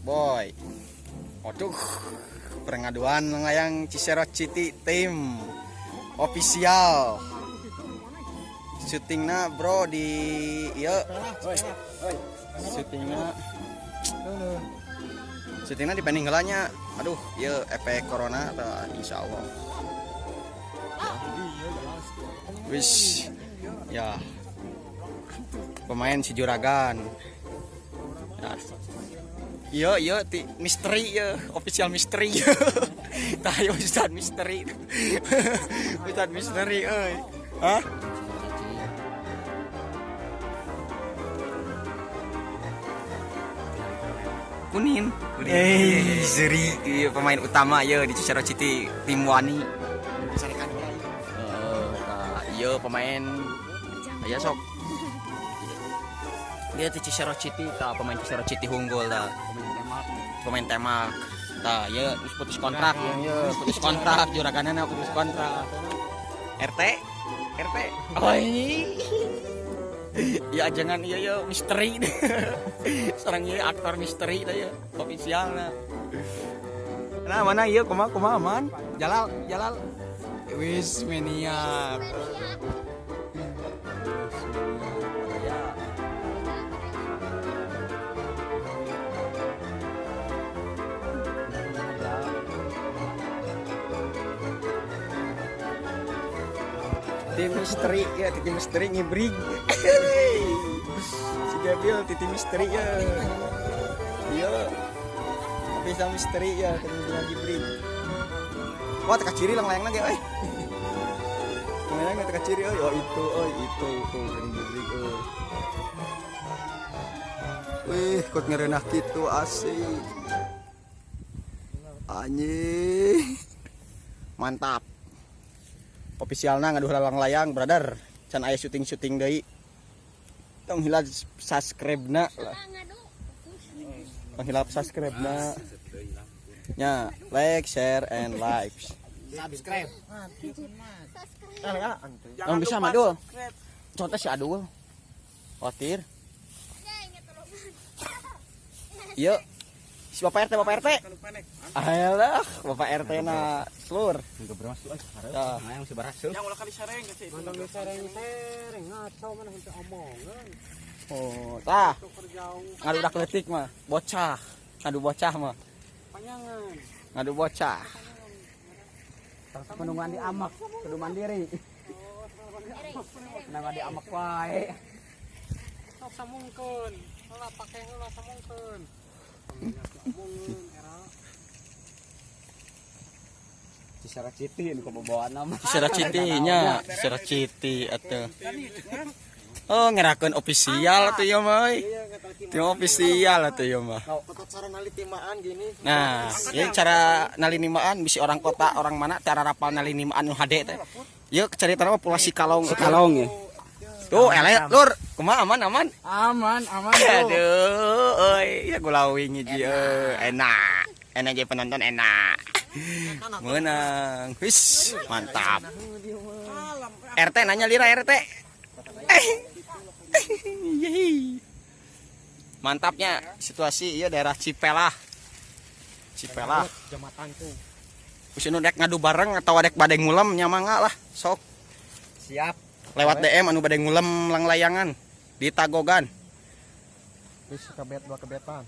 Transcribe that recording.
Boy. Waduh, pengaduan layang Cisero City tim official. Syutingna bro di ieu syutingna syutingna di pending heula nya. Aduh, ieu efek corona tah insyaallah. Wis ya. Pemain si Juragan. Ya. Iya, iya, ti misteri ya, official misteri. Tah ieu Ustad misteri. Ustad misteri euy. Hah? Kunin. Eh, Zeri, iya, pemain utama ya di Cisero City tim Wani. Heeh, tah iya pemain ya sok. Dia di Cisero City, tah pemain Cisero City unggul tah. Pemain temak. Tah, ya geus putus kontrak ya, putus kontrak juraganana putus kontrak. RT RT. Oh ini. Ya jangan iya ya misteri. Seorang iya aktor misteri dah ya, official nah. Nah, mana iya kumaha kumaha aman? Jalal, Jalal. Wis maniak. Tim misteri ya, tim misteri ngibrig. Si Gabil titi misteri ya. Iya. Bisa misteri ya, ketemu dengan ngibrig. Wah, teka ciri lang layang lagi, euy. Layang teka ciri euy. Oh, itu euy, itu tuh geuning ngibrig euy. Wih, kok ngerenah kitu asik. Anjing. Mantap. Officialna ngaduh lalang layang, brother. Can aya syuting-syuting deui. Tong hilap subscribe-na lah. Tong hilap subscribe-na. Nya, like, share, and like. Subscribe. Tong bisa madul. Contoh si Adul. Khawatir. Iya. Si Bapak RT, Bapak RT. Ayolah, Bapak RT na selur. Ya. Yang ulah kali sareng ke sereng ngaco mana henteu omongan. Oh, tah. Tuker jauh. Ngadu udah kletik mah, bocah. Ngadu bocah mah. Panjangan. Ngadu bocah. Penungguan di amak, kudu mandiri. Penungguan di amak wae. Sok samungkeun, heula pake heula samungkeun. Cisero City nu kabawaan nama. Cisero City nya, Cisero City atuh. Oh, ngerakeun official atuh ieu mah euy. Tim official atuh ieu mah. Cara nali timaan gini. Nah, ieu cara nalinimaan bisi orang kota, orang mana cara rapal nalinimaan nu hade teh. Ieu carita mah Pulau Sikalong. Sikalong ya. Tuh, eleh lur, kumaha aman aman? Aman, aman. Aduh, euy, ya gulawing hiji euy, enak. Enak jadi penonton enak. Menang. Wis, mantap. RT nanya lira RT. Yeay. Mantapnya situasi iya daerah Cipelah. Cipelah. Jembatan tuh. Wis nu dek ngadu bareng atau dek bade ngulem nya mangga lah, sok. Siap. Lewat DM anu bade ngulem langlayangan di Tagogan. Wis kebet dua kebetan.